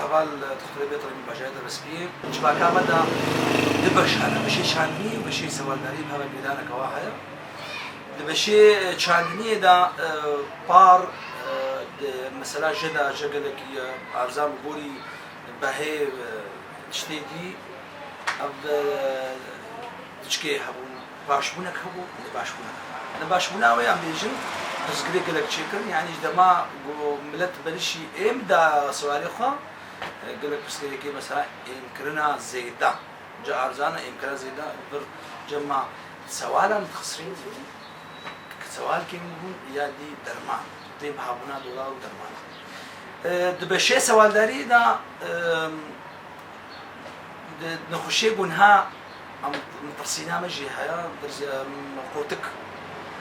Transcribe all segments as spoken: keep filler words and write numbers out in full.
Heval Dixtorê Bêtirî min bajarê Dêrspî. Civaka me de du beş hene, beşê çandinî û beşê sewaldarî, bi hev mêdaneke wa heye. Di beşê çandiniyê de, e, par, e, di mesela je de, je gelekî, e, erzan bi gorî behê, e, tiştê dî, ev, e, diçikê hebûn, başbûnek hebû, nebaşbûnek. Nebaşbûna wê em bêjin, pirsgirêk gelek çêkirin, yanî ji dema ku milet berişî êm da siwarê xwe, e, gelek pirsgirêkê mesela êmkirina zêde. Ca erzana êmkirina zêde, vir cema sewalan dixisirîn, sewal kêm bûn ya dî derman. Tê bihabûna dolar û derman. E, di beşê sewaldarî de, e, Di nexweşiyê ku niha em metirsîna me jî heye, em qotik,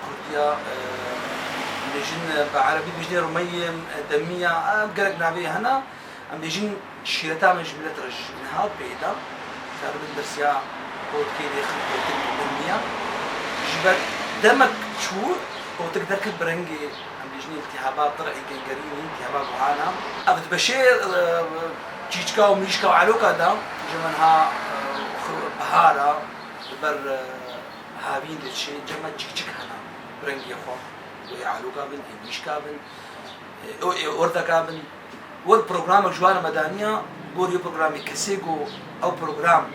kurdiya, e, em bêjin, e, bi erebî dibêjinê rumeyê, e, demiya, e, gelek navê hene. Em bêjin şîreta me ji milet re ji niha peyda. Karibin dersiya qotikê lêxin, qotik demiya. Ji ber demek çû, qotik derket bi rengê, em bêjin, îltihaba tir'î gengerînî, îltihaba guhana. Ev dibeşê, e, çîçka û mirîşka û eloka de, ji min ha, e, xu-, bihara, li ber, e, havîn diçê, cema çîçik hene, bi rengê xwe. Wê eloka bin, ê mirîşka bin, e, o, ê ordeka bin. Wek programek ji wan re me daniya, gorî programê kesê ku ew program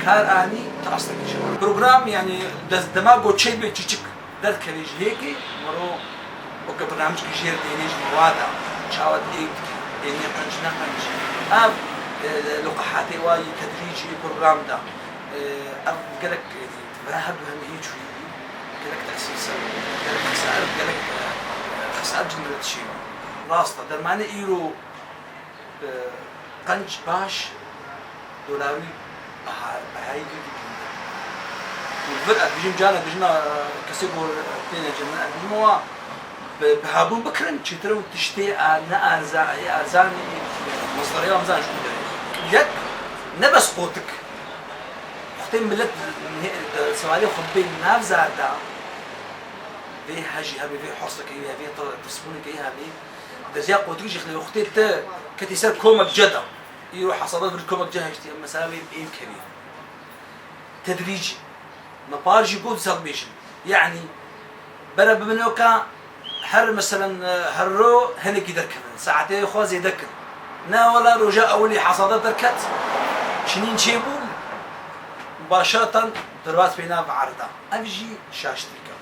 kar anî, tu astekî ji wan. Program, yanî, dest dema ku çêbê çîçik derdikevê ji hêkê, mero weke bernamijekî jêr dênê ji mewada, çawa dê dikî, dênê qenc ne qenc. Ev, e, li qehatê wa yî tedrîcî program da. E, ev gelek, e, divê her du hemî hîç wî bî. Gelek teqsîr ser, gelek xesaret, gelek, e, xesaret ji milet şî. Rast e, dermanê îro bi qenc baş dolarî beha-, behayî girtî kiriye. Û vir ez dijim cana dijina kesê ku têne cem ez dijim wa bi, bihabûn bikirin, çêtir û tiştê a, ne erza-, ê erzanî, mezdarê wa bizan ji ku derê. Yek, ne bes qotik. Wextê milet sewalê xwe bê nav zar da, vê hejî hebê, vê hostekê hebê, tirsbûnekê hebê, derziya qotik jî xilê wextê te ketî ser komek ceda. Îro hesaba vir komek cehiştî, mesela wê êm kevî. Tedrîcî. Me par jî got, dîsa dibêjim. Yanî, bere bibinoka her, meselen, her ro hinekî derkevin. Saetê xwe zêde kin. Ne wela roja ewilî hesada derket, çinîn çêbû, başatan derbas pê nav erda. Ev jî şaştîk e.